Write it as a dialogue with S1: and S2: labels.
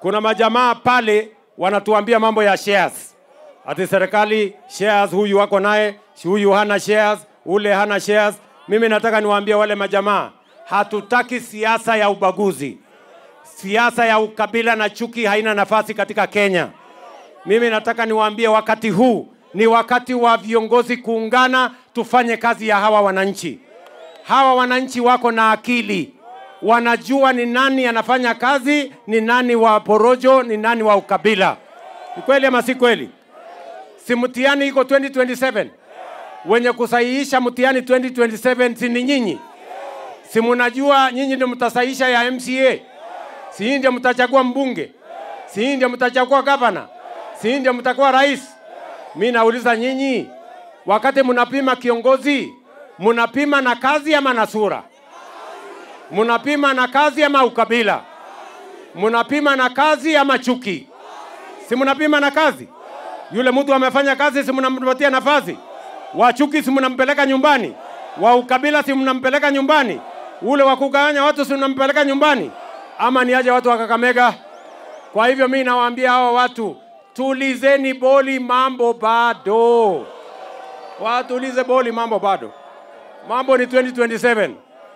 S1: Kuna majamaa pale wanatuambia mambo ya shares. Ati serikali shares, huyu wako naye, huyu hana shares, ule hana shares. Mimi nataka niwaambie wale majamaa, hatutaki siasa ya ubaguzi. Siasa ya ukabila na chuki haina nafasi katika Kenya. Mimi nataka niwaambie wakati huu ni wakati wa viongozi kuungana, tufanye kazi ya hawa wananchi. Hawa wananchi wako na akili. Wanajua ni nani anafanya kazi, ni nani wa porojo, ni nani wa ukabila. Ni kweli ama si kweli? Si mtihani iko 2027? Wenye kusahihisha mtihani 2027 si ni nyinyi? Si mnajua nyinyi ndio mtasahihisha ya MCA? Si nyinyi ndio mtachagua mbunge? Si nyinyi ndio mtachagua governor? Si nyinyi ndio mtakuwa rais? Mimi nauliza nyinyi, wakati mnapima kiongozi, mnapima na kazi ama na sura? Mnapima na kazi ama ukabila? Mnapima na kazi ama chuki? Si mnapima na kazi? Yule mtu amefanya kazi, si mnampatia nafasi? Wa chuki si mnampeleka nyumbani? Wa ukabila si mnampeleka nyumbani? Ule wa kugawanya watu si mnampeleka nyumbani? Ama ni aje watu wa Kakamega? Kwa hivyo mimi nawaambia hawa watu, tulizeni boli, mambo bado. Watulize boli, mambo bado. Mambo ni 2027.